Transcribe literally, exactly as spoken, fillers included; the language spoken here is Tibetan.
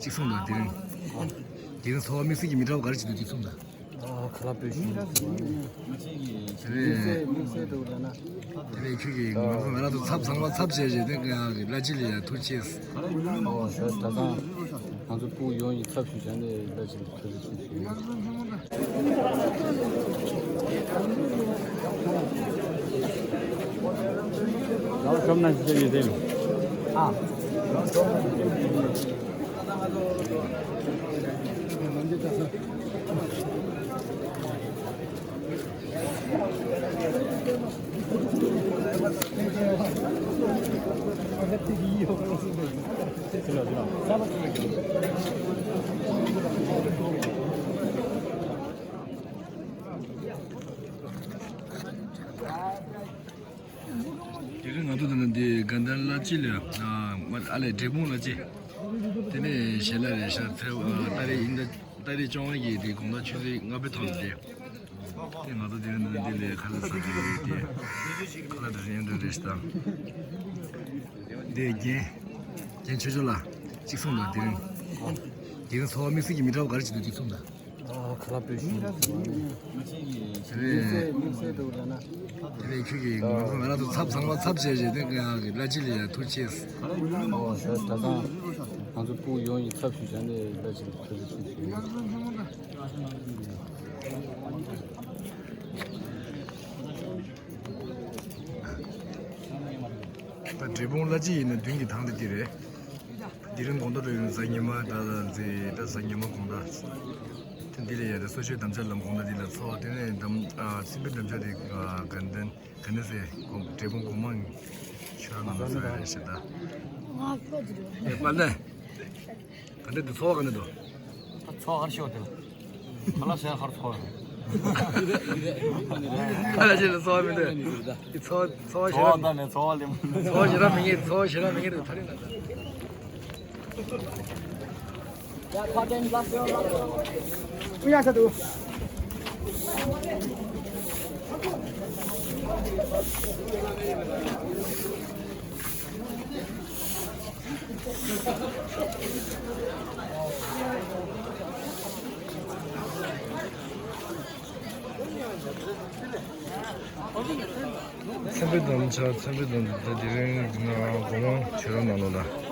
གཅིག་གསུངས་དང་། དེ་རིང་། དེ་རིང་འཚོ་བ་དམིགས་བསལ་གྱི་མི་འདྲ་བ་ག་རེ་བྱེད་འདུག་གཅིག་གསུངས་དང་། ཨ། ཁ་ལག་སྤོས་ཤིང་། དེ་ནས། དམིགས་བསལ་དམིགས་བསལ་འདུག་ལབ་ན། དེ་ནས་ཁྱོད་ཀྱིས་ང་ཚོ་ང་རང་ཚོ་ཚབ་ཚང་མ་ཚབ་བྱས་བྱས་ཏེ་ང་གི་བླ་སྤྱི་ལ་ཡང་ཐུགས་རྗེ་ཆེ། ཨོ་ད་ད་ང་ཚོ་སྤུ་གུ་ཡོངས་ཀྱི་ཚབ་ཞུས་བྱས་ནས་བླ་སྤྱི་ལ་ཐུགས་རྗེ་ཆེ་ཞུ། ལའོ་ཤོམ་ན་ཞིག་ཡོད་དེ་ལོ། ཨ། དེ་རིང་ང་ཚོ་ད་ནི་འདི་དགའ་ལྡན་བླ་སྤྱི་ལ། ཨ་ཨ་ལས་འབྲས་སྤུངས་བླ་སྤྱི། དེ་ནས་ཞལ་ལག་རེད་ཤག་ཚེ་ཨ་ཏ་རིག་ཡིན་ད། ཏ་རིག་བཅོ་ལྔ་གི་དེ་དགོང་དག་ཆུ་ཚོད་ལྔ་པའི་ཐོག་ལ་དེ། དེ་ང་ཚོ་དེ་རིང་ད་ནི་འདི་ལས་ཁ་ལག་ཟ་གི་རེད་དེ། ཁ་ལག་དེ་རིང་འདི་རེད་ཤག་དེ་རྒན། རྒན་ཆོས་སྐྱོང་ལགས། གཅིག་གསུངས་དང་། དེ་རིང་། དེ་རིང་འཚོ་བ་དམིགས་བསལ་གྱི་མི་འདྲ་བ་ག་རེ་བྱེད་འདུག་གཅིག་གསུངས་དང་། ཨ། ཁ་ལག་སྤོས་ཤིང་། དེ་ནས། དམིགས་བསལ་དམིགས་བསལ་འདུག་ལབ་ན། དེ་ནས་ཁྱོད་ཀྱིས་ང་ཚོ་ང་རང་ཚོ་ཚབ་ཚང་མ་ཚབ་བྱས་བྱས་ཏེ་ང་གི་བླ་སྤྱི་ལ་ཡང་ཐུགས་རྗེ་ཆེ། ཨོ་ད་ད་ང་ཚོ་སྤུ་གུ་ཡོངས་ཀྱི་ཚབ་ཞུས་བྱས་ནས་བླ་སྤྱི་ལ་ཐུགས་རྗེ་ཆེ་ཞུ། ད་འབྲས་སྤུངས་བླ་སྤྱི་ཡིན་ན་མདུན་གྱི་ཐང་དེ་འདི་རེད། དེ་རིང་དགོང་དག་ཏུ་ཡོང་གཟའ་ཉི་མ་ད་ལ་འཛི་ད་གཟའ་ཉི་མ་དགོང་དག་དེ་འདི་ལ་ཡ་ད་གསོལ་མཆོད་དམ་བཅའ་ལམ་དགོང་དག་འདི་ལ་ཚོགས། དེ་ནས་དམ་ཨ་སྲིན་པོའི་དམ་བཅའ་དེ་ཨ་དགའ་ལྡན་ག་ནས་སེ་འབྲས་སྤུངས་གོང་མ་ཆོས་ར་ནང་ལ་ས་རེད་ཞེ་ད། ཨེ་པ་ལེ། ག་འདྲ་འདུག་ཚོགས་ག་འདྲ་འདུག་ཚོགས་ག་རེ་ཤོག་དེ། ཁ་ལག་ཟས་ཁར་ཚོགས། ཁ་ལག་ཟས་ལ་ཚོགས་མི་འདུག་འདི་ཚོགས་ཚོགས་ཞེ་དྲག་མི། ཚོགས་ཞེ་དྲག་མི་ངེས། ཚོགས་ཞེ་དྲག་མི་ངེས་འདུག་ད་རེས་ན། ཡ་ཁ་ཏན་ལ་སོ་ལ་སོ། ཀུ་ཡ་ས་འདུག་མཚན་དཔེ་དམ་བཅའ། མཚན་དཔེ་དམ་བཅའ་དེ་རིང་སྒོ་མང་ཆོས་ར་ནང་ལོགས་ལ།